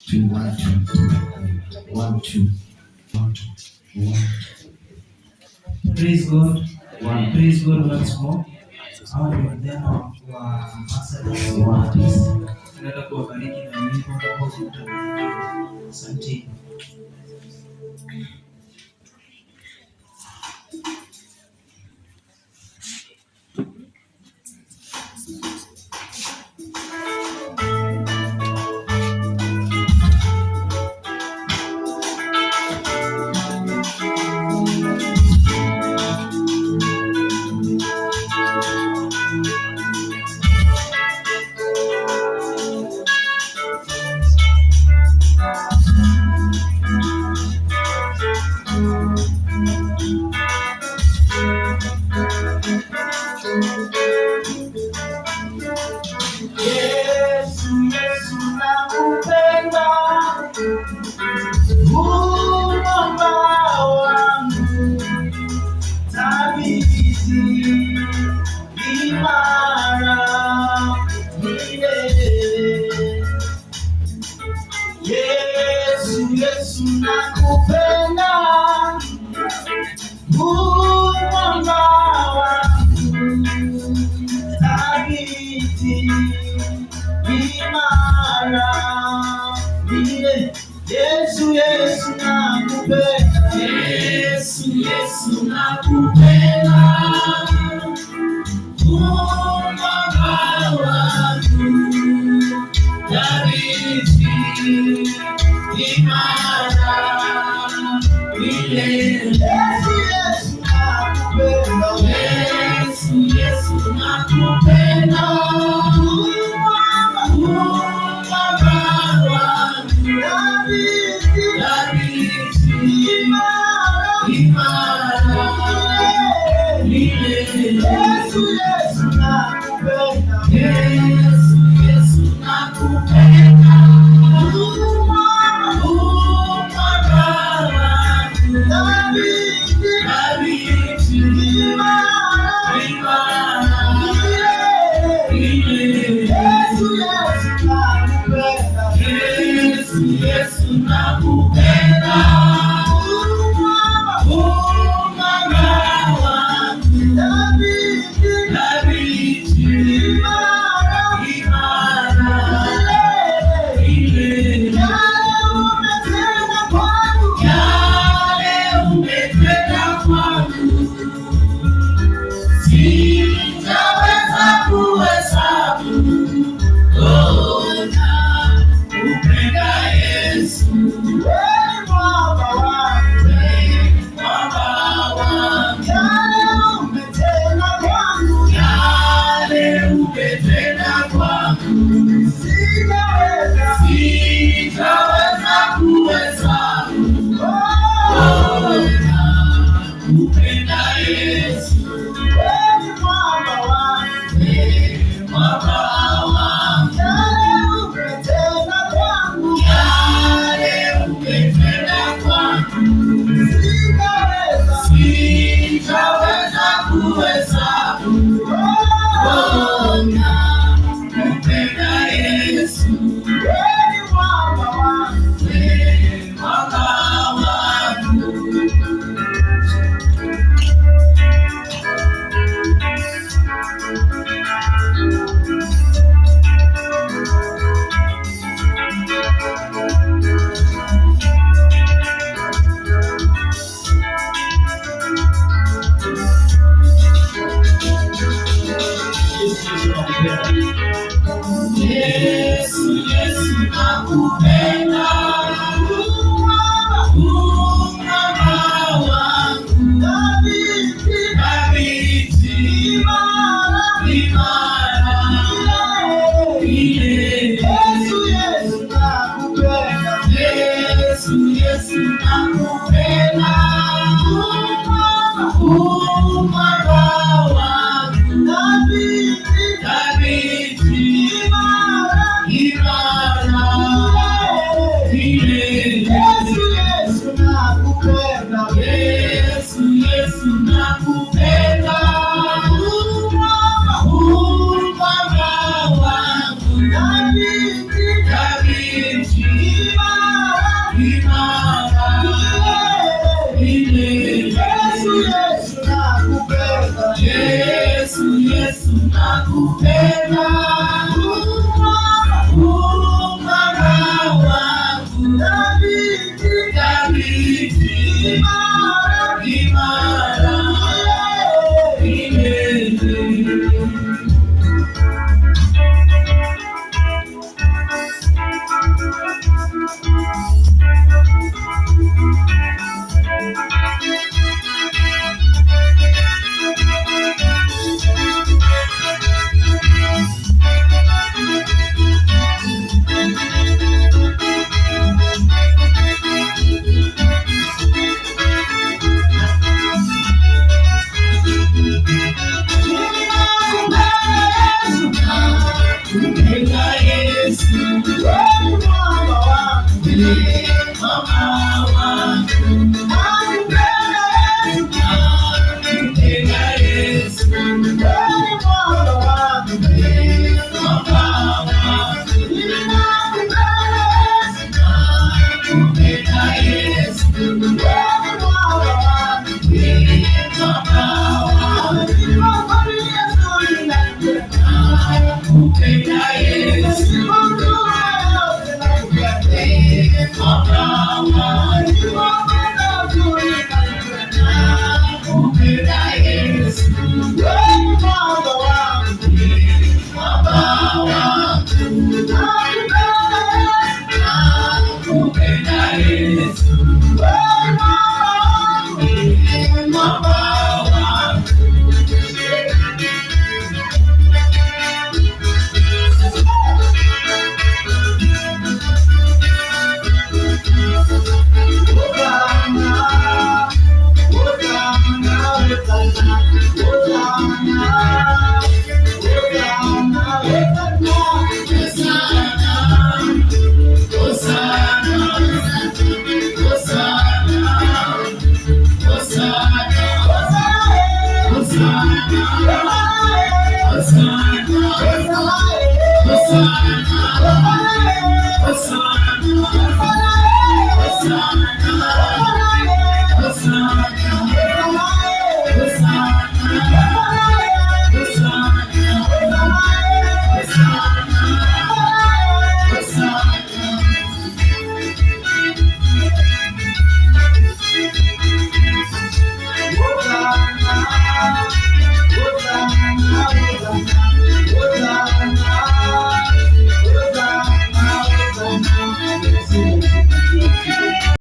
Two, one, two, one, two, one, two, one, Praise God. one, Praise God once more. Hawa ni vijana wa Ambassadors Baptist. Tunataka kuwabariki na wimbo ambao tutabarikiwa. Asante. Yesu, Yesu nakupenda, Muumba wangu, thabiti, imara, milele. Yesu, Yesu nakupenda, Muumba wangu, thabiti, imara, milele. Yesu, Yesu nakupenda. Yesu, Yesu nakupenda, Muumba wangu, thabiti, imara, milele. Yesu, Yesu nakupenda. Yesu, Yesu nakupenda, Muumba wangu, Thabiti, thabiti, imara, imara, milele. milele. Yesu, Yesu nakupenda. Yesu, Yesu nakupenda, Muumba, Muumba wangu, thabiti, thabiti, imara, imara, milele. milele. Yesu, Yesu nakupenda. Yesu, Yesu nakupenda, Muumba, Muumba wangu, thabiti, thabiti, imara, imara, milele. milele. Yale umetenda kwangu, Yale umetenda kwangu, sitaweza kuhesabu. Oh, nakupenda Yesu, wewe Baba wangu. wewe Baba wangu. Yale umetenda kwangu, Yale umetenda kwangu, sitaweza. sitaweza kuhesabu. Oh, Oh, nakupenda Yesu, wewe Baba wangu. wewe Baba wangu. Yale umetenda kwangu, Yale umetenda kwangu, sitaweza. sitaweza kuhesabu. Oh, Oh, nakupenda Yesu, wewe Baba wangu. wewe Baba wangu. Yesu, Yesu nakupenda. Yesu, Yesu nakupenda, Muumba wangu, Thabiti, thabiti, imara, imara, milele. milele. Yesu, Yesu nakupenda. Yesu, Yesu nakupenda, Muumba wangu, Thabiti, thabiti, imara, imara, milele. milele. Yesu, Yesu nakupenda. Yesu, Yesu nakupenda, Muumba wangu, Thabiti, thabiti, Imara, imara, milele. Nakupenda Yesu, wewe mwamba wangu, mwamba wangu. Nakupenda Yesu, nakupenda Yesu, wewe mwamba wangu, mwamba wangu. Nakupenda Yesu, nakupenda Yesu, wewe mwamba wangu, mwamba wangu. Nakupenda Yesu, mwamba wangu. Nakupenda Yesu, mwamba wangu, mwamba wangu. Nakupenda Yesu, mwamba wangu, mwamba wangu. Hosanna, Hosanna, Hosanna.